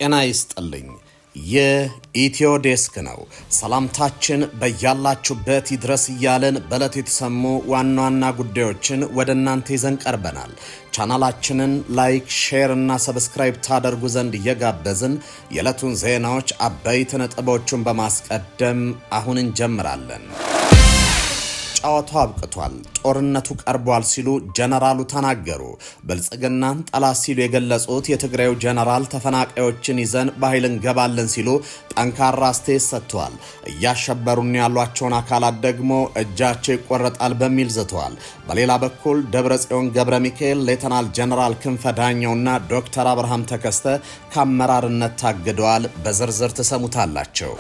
ጤና ይስጥልኝ። ይህ ኢትዮ ዴስክ ነው። ሰላምታችን በያላችሁበት ይድረስ እያልን በዕለቱ የተሰሙ ዋና ዋና ጉዳዮችን ወደ እናንተ ይዘን ቀርበናል። ቻናላችንን like፣ share እና subscribe ታደርጉ ዘንድ እየጋበዝን የዕለቱን ዜናዎች አበይት ነጥቦቹን በማስቀደም አሁን እንጀምራለን። ጨዋታው አብቅቷል፣ ጦርነቱ ቀርቧል ሲሉ ጀነራሉ ተናገሩ። ብልጽግናን ጠላት ሲሉ የገለጹት የትግራዩ ጀነራል ተፈናቃዮችን ይዘን በኃይል እንገባለን ሲሉ ጠንካራ አስተያየት ሰጥተዋል። እያሸበሩን ያሏቸውን አካላት ደግሞ እጃቸው ይቆረጣል በሚል ዝተዋል። በሌላ በኩል ደብረጽዮን ገብረ ሚካኤል፣ ሌተናል ጀነራል ክንፈ ዳኘውና ዶክተር አብርሃም ተከስተ ከአመራርነት ታግደዋል። በዝርዝር ትሰሙታላቸው።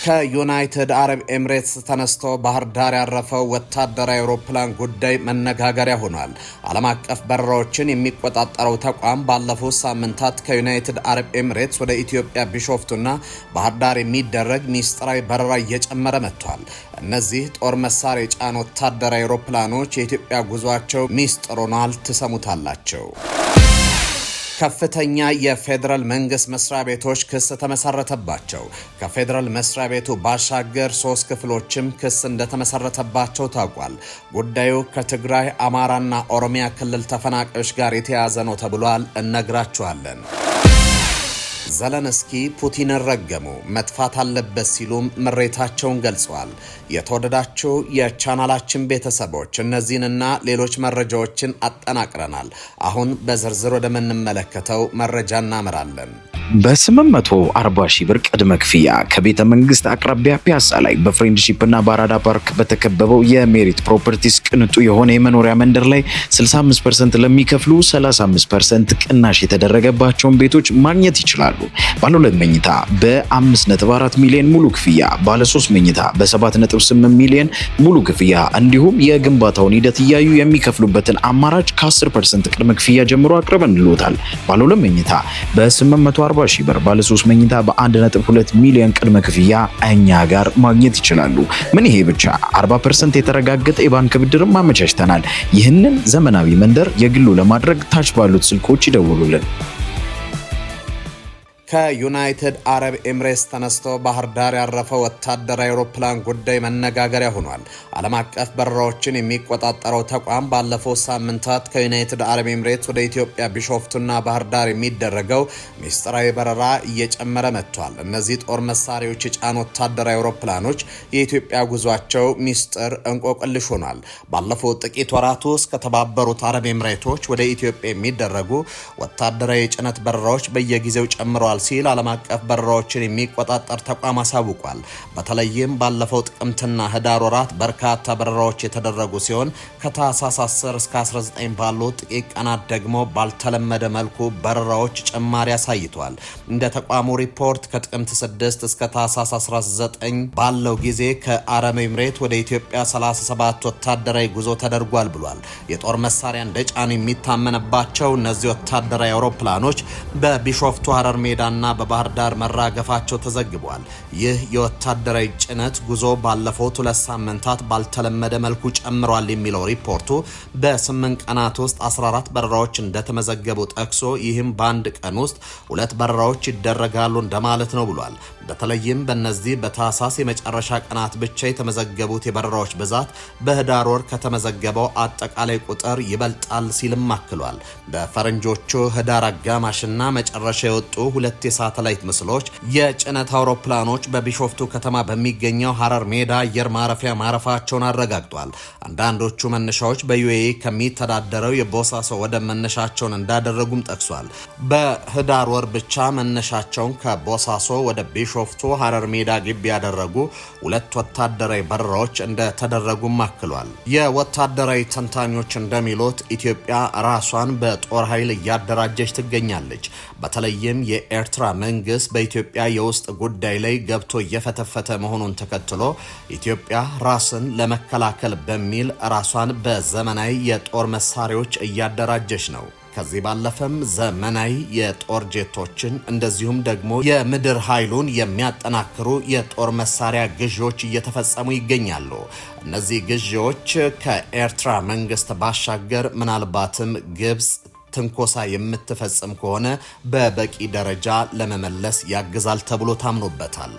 ከዩናይትድ አረብ ኤምሬትስ ተነስቶ ባህር ዳር ያረፈው ወታደራዊ አውሮፕላን ጉዳይ መነጋገሪያ ሆኗል። ዓለም አቀፍ በረራዎችን የሚቆጣጠረው ተቋም ባለፉት ሳምንታት ከዩናይትድ አረብ ኤምሬትስ ወደ ኢትዮጵያ ቢሾፍቱና ባህር ዳር የሚደረግ ሚስጥራዊ በረራ እየጨመረ መጥቷል። እነዚህ ጦር መሳሪያ የጫኑ ወታደራዊ አውሮፕላኖች የኢትዮጵያ ጉዟቸው ሚስጥር ሆኗል። ትሰሙታላቸው። ከፍተኛ የፌዴራል መንግስት መስሪያ ቤቶች ክስ ተመሰረተባቸው። ከፌዴራል መስሪያ ቤቱ ባሻገር ሶስት ክፍሎችም ክስ እንደተመሰረተባቸው ታውቋል። ጉዳዩ ከትግራይ፣ አማራና ኦሮሚያ ክልል ተፈናቃዮች ጋር የተያያዘ ነው ተብሏል። እነግራችኋለን። ዘለንስኪ ፑቲንን ረገሙ፣ መጥፋት አለበት ሲሉም ምሬታቸውን ገልጸዋል። የተወደዳችሁ የቻናላችን ቤተሰቦች እነዚህንና ሌሎች መረጃዎችን አጠናቅረናል። አሁን በዝርዝር ወደምንመለከተው መረጃ እናመራለን። በ840 ሺህ ብር ቅድመ ክፍያ ከቤተ መንግስት አቅራቢያ ፒያሳ ላይ በፍሬንድሺፕ እና በአራዳ ፓርክ በተከበበው የሜሪት ፕሮፐርቲስ ቅንጡ የሆነ የመኖሪያ መንደር ላይ 65% ለሚከፍሉ 35% ቅናሽ የተደረገባቸውን ቤቶች ማግኘት ይችላሉ። ባለ ሁለት መኝታ በ5.4 ሚሊዮን ሙሉ ክፍያ፣ ባለ 3 መኝታ በ7.8 ሚሊዮን ሙሉ ክፍያ እንዲሁም የግንባታውን ሂደት እያዩ የሚከፍሉበትን አማራጭ ከ10% ቅድመ ክፍያ ጀምሮ አቅርበንልዎታል። ባለ ሁለት መኝታ በ840 ሺህ ብር፣ ባለ 3 መኝታ በ1.2 ሚሊዮን ቅድመ ክፍያ እኛ ጋር ማግኘት ይችላሉ። ምን ይሄ ብቻ፣ 40% የተረጋገጠ የባንክ ብድርም አመቻችተናል። ይህንን ዘመናዊ መንደር የግሉ ለማድረግ ታች ባሉት ስልኮች ይደውሉልን። ከዩናይትድ አረብ ኤምሬትስ ተነስቶ ባህር ዳር ያረፈው ወታደራዊ አውሮፕላን ጉዳይ መነጋገሪያ ሆኗል። ዓለም አቀፍ በረራዎችን የሚቆጣጠረው ተቋም ባለፈው ሳምንታት ከዩናይትድ አረብ ኤምሬትስ ወደ ኢትዮጵያ ቢሾፍቱና ባህር ዳር የሚደረገው ሚስጥራዊ በረራ እየጨመረ መጥቷል። እነዚህ ጦር መሳሪያዎች የጫኑ ወታደራዊ አውሮፕላኖች የኢትዮጵያ ጉዟቸው ሚስጥር እንቆቅልሽ ሆኗል። ባለፉት ጥቂት ወራት ውስጥ ከተባበሩት አረብ ኤምሬቶች ወደ ኢትዮጵያ የሚደረጉ ወታደራዊ የጭነት በረራዎች በየጊዜው ጨምረዋል ሲል ዓለም አቀፍ በረራዎችን የሚቆጣጠር ተቋም አሳውቋል። በተለይም ባለፈው ጥቅምትና ህዳር ወራት በርካታ በረራዎች የተደረጉ ሲሆን ከታህሳስ 10 እስከ 19 ባሉ ጥቂት ቀናት ደግሞ ባልተለመደ መልኩ በረራዎች ጭማሪ አሳይቷል። እንደ ተቋሙ ሪፖርት ከጥቅምት 6 እስከ ታህሳስ 19 ባለው ጊዜ ከአረብ ኤምሬት ወደ ኢትዮጵያ 37 ወታደራዊ ጉዞ ተደርጓል ብሏል። የጦር መሳሪያ እንደጫኑ የሚታመንባቸው እነዚህ ወታደራዊ አውሮፕላኖች በቢሾፍቱ ሀረር ሜዳ እና በባህር ዳር መራገፋቸው ተዘግቧል። ይህ የወታደራዊ ጭነት ጉዞ ባለፉት 2 ሳምንታት ባልተለመደ መልኩ ጨምሯል የሚለው ሪፖርቱ በ8 ቀናት ውስጥ 14 በረራዎች እንደተመዘገቡ ጠቅሶ ይህም በአንድ ቀን ውስጥ ሁለት በረራዎች ይደረጋሉ እንደማለት ነው ብሏል። በተለይም በእነዚህ በታህሳስ የመጨረሻ ቀናት ብቻ የተመዘገቡት የበረራዎች ብዛት በህዳር ወር ከተመዘገበው አጠቃላይ ቁጥር ይበልጣል ሲልም አክሏል። በፈረንጆቹ ህዳር አጋማሽና መጨረሻ የወጡ ሁለት የሳተላይት ምስሎች የጭነት አውሮፕላኖች በቢሾፍቱ ከተማ በሚገኘው ሀረር ሜዳ አየር ማረፊያ ማረፋቸውን አረጋግጧል። አንዳንዶቹ መነሻዎች በዩኤኢ ከሚተዳደረው የቦሳሶ ወደብ መነሻቸውን እንዳደረጉም ጠቅሷል። በህዳር ወር ብቻ መነሻቸውን ከቦሳሶ ወደ ቢሾፍቱ ሀረር ሜዳ ግቢ ያደረጉ ሁለት ወታደራዊ በረራዎች እንደተደረጉም አክሏል። የወታደራዊ ተንታኞች እንደሚሉት ኢትዮጵያ ራሷን በጦር ኃይል እያደራጀች ትገኛለች። በተለይም የኤርትራ መንግስት በኢትዮጵያ የውስጥ ጉዳይ ላይ ገብቶ እየፈተፈተ መሆኑን ተከትሎ ኢትዮጵያ ራስን ለመከላከል በሚል ራሷን በዘመናዊ የጦር መሳሪያዎች እያደራጀች ነው። ከዚህ ባለፈም ዘመናዊ የጦር ጄቶችን እንደዚሁም ደግሞ የምድር ኃይሉን የሚያጠናክሩ የጦር መሳሪያ ግዢዎች እየተፈጸሙ ይገኛሉ። እነዚህ ግዢዎች ከኤርትራ መንግስት ባሻገር ምናልባትም ግብጽ ትንኮሳ የምትፈጽም ከሆነ በበቂ ደረጃ ለመመለስ ያግዛል ተብሎ ታምኖበታል።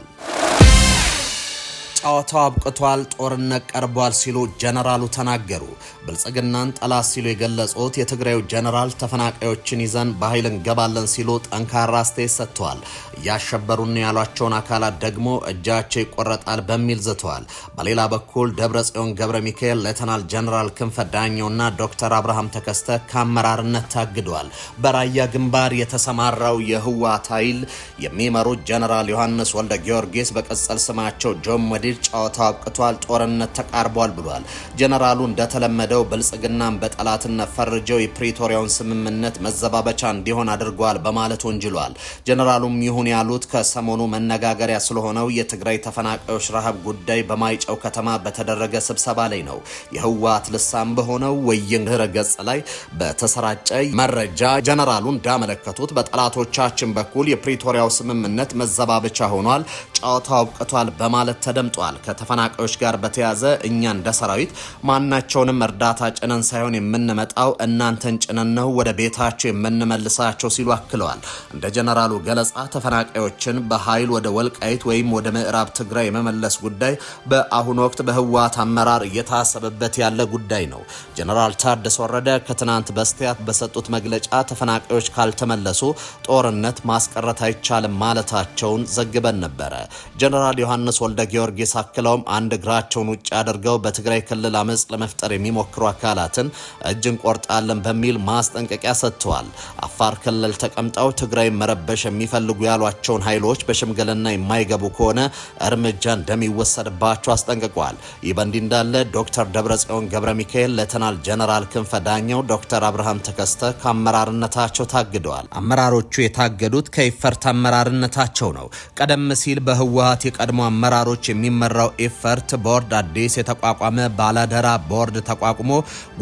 ጨዋታው አብቅቷል፣ ጦርነት ቀርቧል ሲሉ ጀነራሉ ተናገሩ። ብልጽግናን ጠላት ሲሉ የገለጹት የትግራዩ ጀነራል ተፈናቃዮችን ይዘን በኃይል እንገባለን ሲሉ ጠንካራ አስተያየት ሰጥተዋል። እያሸበሩን ያሏቸውን አካላት ደግሞ እጃቸው ይቆረጣል በሚል ዝተዋል። በሌላ በኩል ደብረጽዮን ገብረ ሚካኤል፣ ሌተናል ጀነራል ክንፈ ዳኘውና ዶክተር አብርሃም ተከስተ ከአመራርነት ታግደዋል። በራያ ግንባር የተሰማራው የህወሓት ኃይል የሚመሩት ጀነራል ዮሐንስ ወልደ ጊዮርጊስ በቅጽል ስማቸው ጆን መዲድ ጨዋታው አብቅቷል፣ ጦርነት ተቃርቧል ብሏል። ጀነራሉ እንደተለመደው ብልጽግናን በጠላትነት ፈርጀው የፕሪቶሪያውን ስምምነት መዘባበቻ እንዲሆን አድርጓል በማለት ወንጅሏል። ጀነራሉም ይሁን ያሉት ከሰሞኑ መነጋገሪያ ስለሆነው የትግራይ ተፈናቃዮች ረሃብ ጉዳይ በማይጨው ከተማ በተደረገ ስብሰባ ላይ ነው። የህወሓት ልሳን በሆነው ወይን ድረ ገጽ ላይ በተሰራጨ መረጃ ጀነራሉ እንዳመለከቱት በጠላቶቻችን በኩል የፕሪቶሪያው ስምምነት መዘባበቻ ሆኗል፣ ጨዋታው አብቅቷል በማለት ተደምጧል። ከተፈናቃዮች ጋር በተያዘ እኛ እንደ ሰራዊት ማናቸውንም እርዳታ ጭነን ሳይሆን የምንመጣው እናንተን ጭነን ነው ወደ ቤታቸው የምንመልሳቸው ሲሉ አክለዋል። እንደ ጀነራሉ ገለጻ ተፈናቃዮችን በኃይል ወደ ወልቃይት ወይም ወደ ምዕራብ ትግራይ የመመለስ ጉዳይ በአሁኑ ወቅት በህወሓት አመራር እየታሰበበት ያለ ጉዳይ ነው። ጀነራል ታደሰ ወረደ ከትናንት በስቲያ በሰጡት መግለጫ ተፈናቃዮች ካልተመለሱ ጦርነት ማስቀረት አይቻልም ማለታቸውን ዘግበን ነበረ። ጀነራል ዮሐንስ ወልደ ጊዮርጊስ አክለውም አንድ እግራቸውን ውጭ አድርገው በትግራይ ክልል አመጽ ለመፍጠር የሚሞክሩ አካላትን እጅ እንቆርጣለን በሚል ማስጠንቀቂያ ሰጥተዋል። አፋር ክልል ተቀምጠው ትግራይ መረበሽ የሚፈልጉ ያሏቸውን ኃይሎች በሽምግልና የማይገቡ ከሆነ እርምጃ እንደሚወሰድባቸው አስጠንቅቀዋል። ይህ በእንዲህ እንዳለ ዶክተር ደብረጽዮን ገብረ ሚካኤል፣ ሌተናል ጀነራል ክንፈ ዳኘው፣ ዶክተር አብርሃም ተከስተ ከአመራርነታቸው ታግደዋል። አመራሮቹ የታገዱት ከኢፈርት አመራርነታቸው ነው። ቀደም ሲል በህወሓት የቀድሞ አመራሮች የሚመራው ኢፈርት ቦርድ አዲስ የተቋቋመ ባላደራ ቦርድ ተቋቁሞ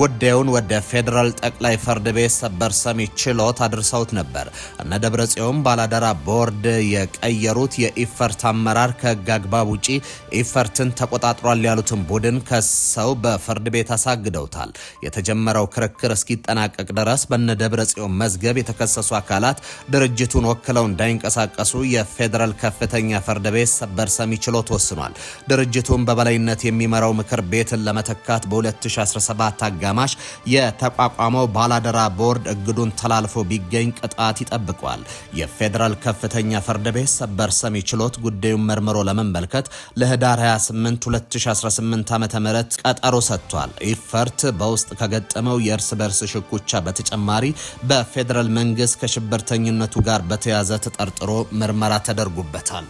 ጉዳዩን ወደ ፌዴራል ጠቅላይ ፍርድ ቤት ሰበር ሰሚ ችሎት አድርሰውት ነበር። እነ ደብረጽዮን ባላደራ ቦርድ የቀየሩት የኢፈርት አመራር ከህግ አግባብ ውጪ ኢፈርትን ተቆጣጥሯል ያሉትን ቡድን ከሰው በፍርድ ቤት አሳግደውታል። የተጀመረው ክርክር እስኪጠናቀቅ ድረስ በነ ደብረጽዮን መዝገብ የተከሰሱ አካላት ድርጅቱን ወክለው እንዳይንቀሳቀሱ የፌዴራል ከፍተኛ ፍርድ ቤት ሰበር ሰሚ ችሎት ወስኗል። ድርጅቱን በበላይነት የሚመራው ምክር ቤትን ለመተካት በ2017 አጋማሽ የተቋቋመው ባላደራ ቦርድ እግዱን ተላልፎ ቢገኝ ቅጣት ይጠብቋል። የፌዴራል ከፍተኛ ፍርድ ቤት ሰበር ሰሚ ችሎት ጉዳዩን መርምሮ ለመመልከት ለህዳር 28 2018 ዓ.ም ቀጠሮ ሰጥቷል። ኢፈርት በውስጥ ከገጠመው የእርስ በርስ ሽኩቻ በተጨማሪ በፌዴራል መንግስት ከሽብርተኝነቱ ጋር በተያያዘ ተጠርጥሮ ምርመራ ተደርጎበታል።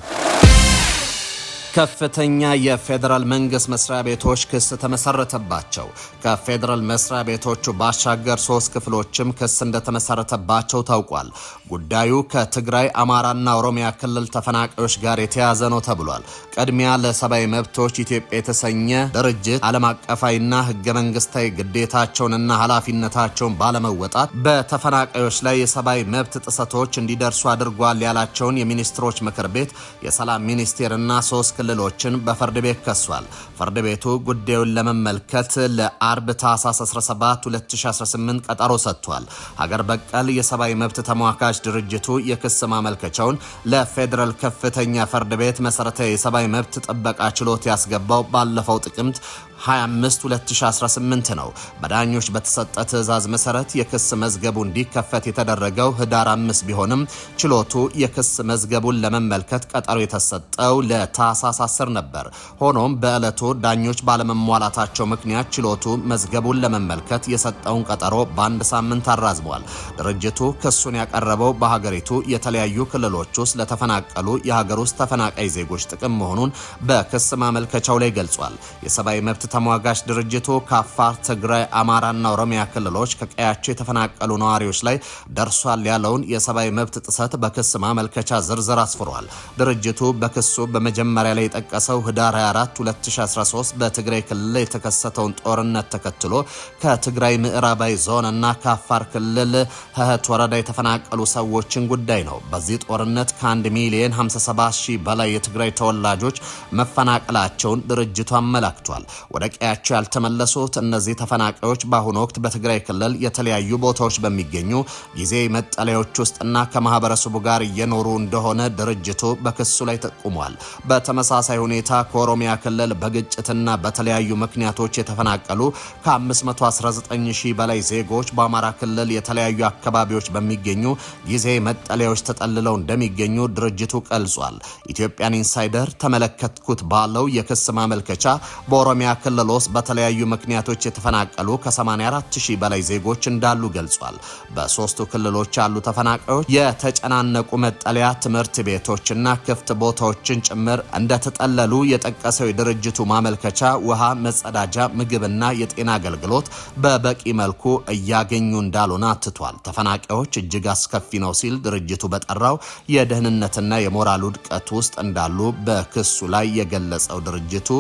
ከፍተኛ የፌዴራል መንግስት መስሪያ ቤቶች ክስ ተመሰረተባቸው። ከፌዴራል መስሪያ ቤቶቹ ባሻገር 3 ክፍሎችም ክስ እንደተመሰረተባቸው ታውቋል። ጉዳዩ ከትግራይ፣ አማራና ኦሮሚያ ክልል ተፈናቃዮች ጋር የተያያዘ ነው ተብሏል። ቅድሚያ ለሰብአዊ መብቶች ኢትዮጵያ የተሰኘ ድርጅት ዓለም አቀፋዊና ህገ መንግስታዊ ግዴታቸውንና ኃላፊነታቸውን ባለመወጣት በተፈናቃዮች ላይ የሰብአዊ መብት ጥሰቶች እንዲደርሱ አድርጓል ያላቸውን የሚኒስትሮች ምክር ቤት፣ የሰላም ሚኒስቴርና 3 ክልሎችን በፍርድ ቤት ከሷል። ፍርድ ቤቱ ጉዳዩን ለመመልከት ለአርብ ታህሳስ 17 2018 ቀጠሮ ሰጥቷል። ሀገር በቀል የሰብአዊ መብት ተሟጋች ድርጅቱ የክስ ማመልከቻውን ለፌዴራል ከፍተኛ ፍርድ ቤት መሰረታዊ የሰብአዊ መብት ጥበቃ ችሎት ያስገባው ባለፈው ጥቅምት 25 2018 ነው። በዳኞች በተሰጠ ትዕዛዝ መሰረት የክስ መዝገቡ እንዲከፈት የተደረገው ህዳር 5 ቢሆንም ችሎቱ የክስ መዝገቡን ለመመልከት ቀጠሮ የተሰጠው ለታህሳስ 10 ነበር። ሆኖም በዕለቱ ዳኞች ባለመሟላታቸው ምክንያት ችሎቱ መዝገቡን ለመመልከት የሰጠውን ቀጠሮ በአንድ ሳምንት አራዝሟል። ድርጅቱ ክሱን ያቀረበው በሀገሪቱ የተለያዩ ክልሎች ውስጥ ለተፈናቀሉ የሀገር ውስጥ ተፈናቃይ ዜጎች ጥቅም መሆኑን በክስ ማመልከቻው ላይ ገልጿል። የሰብአዊ መብት ተሟጋች ድርጅቱ ከአፋር፣ ትግራይ፣ አማራና ኦሮሚያ ክልሎች ከቀያቸው የተፈናቀሉ ነዋሪዎች ላይ ደርሷል ያለውን የሰብአዊ መብት ጥሰት በክስ ማመልከቻ ዝርዝር አስፍሯል። ድርጅቱ በክሱ በመጀመሪያ ላይ የጠቀሰው ህዳር 24 2013 በትግራይ ክልል የተከሰተውን ጦርነት ተከትሎ ከትግራይ ምዕራባዊ ዞን እና ከአፋር ክልል ህህት ወረዳ የተፈናቀሉ ሰዎችን ጉዳይ ነው። በዚህ ጦርነት ከ1 ሚሊዮን 57 ሺህ በላይ የትግራይ ተወላጆች መፈናቀላቸውን ድርጅቱ አመላክቷል። ወደ ቀያቸው ያልተመለሱት እነዚህ ተፈናቃዮች በአሁኑ ወቅት በትግራይ ክልል የተለያዩ ቦታዎች በሚገኙ ጊዜያዊ መጠለያዎች ውስጥና ከማህበረሰቡ ጋር እየኖሩ እንደሆነ ድርጅቱ በክሱ ላይ ጠቁሟል። በተመሳሳይ ሁኔታ ከኦሮሚያ ክልል በግጭትና በተለያዩ ምክንያቶች የተፈናቀሉ ከ519 ሺህ በላይ ዜጎች በአማራ ክልል የተለያዩ አካባቢዎች በሚገኙ ጊዜያዊ መጠለያዎች ተጠልለው እንደሚገኙ ድርጅቱ ገልጿል። ኢትዮጵያን ኢንሳይደር ተመለከትኩት ባለው የክስ ማመልከቻ በኦሮሚያ ክልል ውስጥ በተለያዩ ምክንያቶች የተፈናቀሉ ከ84 ሺህ በላይ ዜጎች እንዳሉ ገልጿል። በሶስቱ ክልሎች ያሉ ተፈናቃዮች የተጨናነቁ መጠለያ፣ ትምህርት ቤቶችና ክፍት ቦታዎችን ጭምር እንደተጠለሉ የጠቀሰው የድርጅቱ ማመልከቻ ውሃ፣ መጸዳጃ፣ ምግብና የጤና አገልግሎት በበቂ መልኩ እያገኙ እንዳልሆነ አትቷል። ተፈናቃዮች እጅግ አስከፊ ነው ሲል ድርጅቱ በጠራው የደህንነትና የሞራል ውድቀት ውስጥ እንዳሉ በክሱ ላይ የገለጸው ድርጅቱ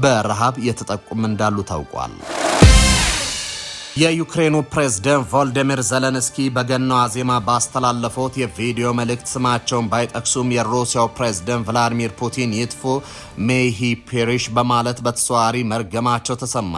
በረሃብ የተጠቁም እንዳሉ ታውቋል። የዩክሬኑ ፕሬዝደንት ቮልዲሚር ዘለንስኪ በገና ዋዜማ ባስተላለፉት የቪዲዮ መልእክት ስማቸውን ባይጠቅሱም የሩሲያው ፕሬዝደንት ቭላዲሚር ፑቲን ይጥፉ፣ may he perish በማለት በተዘዋዋሪ መርገማቸው ተሰማ።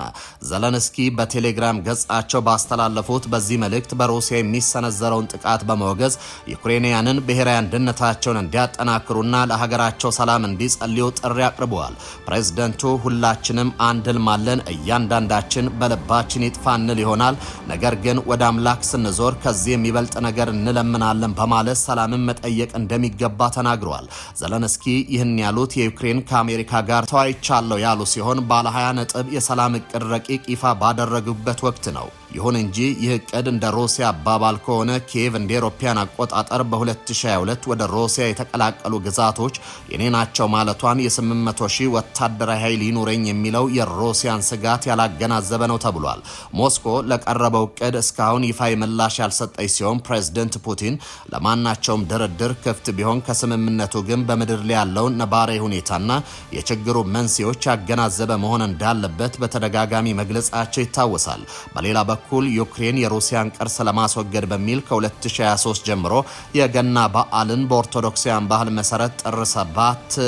ዘለንስኪ በቴሌግራም ገጻቸው ባስተላለፉት በዚህ መልእክት በሩሲያ የሚሰነዘረውን ጥቃት በማውገዝ ዩክሬንያንን ብሔራዊ አንድነታቸውን እንዲያጠናክሩና ለሀገራቸው ሰላም እንዲጸልዩ ጥሪ አቅርበዋል። ፕሬዝደንቱ ሁላችንም አንድ ህልም አለን፣ እያንዳንዳችን በልባችን ይጥፋ እንል ይሆናል፣ ነገር ግን ወደ አምላክ ስንዞር ከዚህ የሚበልጥ ነገር እንለምናለን በማለት ሰላምን መጠየቅ እንደሚገባ ተናግረዋል። ዘለንስኪ ይህን ያሉት የዩክሬን ከአሜሪካ ጋር ተወያይቻለሁ ያሉ ሲሆን ባለ 20 ነጥብ የሰላም እቅድ ረቂቅ ይፋ ባደረጉበት ወቅት ነው። ይሁን እንጂ ይህ እቅድ እንደ ሩሲያ አባባል ከሆነ ኪየቭ እንደ አውሮፓውያን አቆጣጠር በ2022 ወደ ሩሲያ የተቀላቀሉ ግዛቶች የኔ ናቸው ማለቷን የ800 ሺህ ወታደራዊ ኃይል ይኑረኝ የሚለው የሩሲያን ስጋት ያላገናዘበ ነው ተብሏል። ሞስኮ ለቀረበው እቅድ እስካሁን ይፋዊ ምላሽ ያልሰጠች ሲሆን ፕሬዝደንት ፑቲን ለማናቸውም ድርድር ክፍት ቢሆን ከስምምነቱ ግን በምድር ላይ ያለውን ነባራዊ ሁኔታና የችግሩ መንስኤዎች ያገናዘበ መሆን እንዳለበት በተደጋጋሚ መግለጻቸው ይታወሳል። በሌላ በኩል ዩክሬን የሩሲያን ቅርስ ለማስወገድ በሚል ከ2023 ጀምሮ የገና በዓልን በኦርቶዶክሳውያን ባህል መሰረት ጥር 7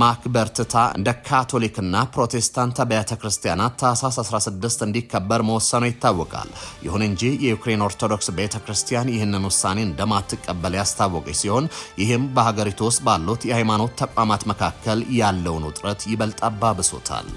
ማክበር ትታ እንደ ካቶሊክና ፕሮቴስታንት አብያተ ክርስቲያናት ታህሳስ 16 እንዲከበር መወሰኑ ይታወቃል። ይሁን እንጂ የዩክሬን ኦርቶዶክስ ቤተ ክርስቲያን ይህንን ውሳኔ እንደማትቀበል ያስታወቀች ሲሆን ይህም በሀገሪቱ ውስጥ ባሉት የሃይማኖት ተቋማት መካከል ያለውን ውጥረት ይበልጥ አባብሶታል።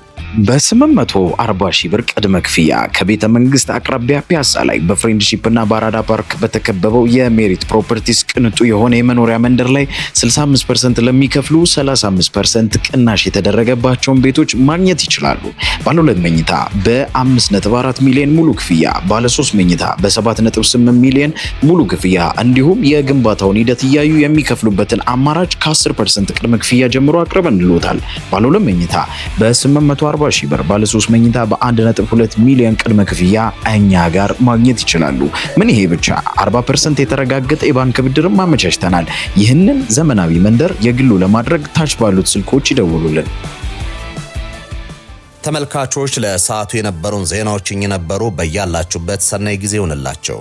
በ840 ሺህ ብር ቅድመ ክፍያ ከቤተ መንግስት አቅራቢያ ፒያሳ ላይ በፍሬንድሺፕ እና በአራዳ ፓርክ በተከበበው የሜሪት ፕሮፐርቲስ ቅንጡ የሆነ የመኖሪያ መንደር ላይ 65% ለሚከፍሉ 35% ቅናሽ የተደረገባቸውን ቤቶች ማግኘት ይችላሉ። ባለ 2 መኝታ በ5.4 ሚሊዮን ሙሉ ክፍያ፣ ባለ 3 መኝታ በ7.8 ሚሊዮን ሙሉ ክፍያ እንዲሁም የግንባታውን ሂደት እያዩ የሚከፍሉበትን አማራጭ ከ10% ቅድመ ክፍያ ጀምሮ አቅርበንልዎታል። ባለ 2 መኝታ በ840 ሺህ ብር፣ ባለ 3 መኝታ በ1.2 ሚሊዮን ቅድመ ክፍያ እኛ ጋር ማግኘት ይችላሉ። ምን ይሄ ብቻ፣ 40% የተረጋገጠ የባንክ ብድርም አመቻችተናል። ይህንን ዘመናዊ መንደር የግሉ ለማድረግ ታች ባሉት ስልኮች ይደውሉልን። ተመልካቾች፣ ለሰዓቱ የነበሩን ዜናዎች እኚህ ነበሩ። በያላችሁበት ሰናይ ጊዜ ይሁንላችሁ።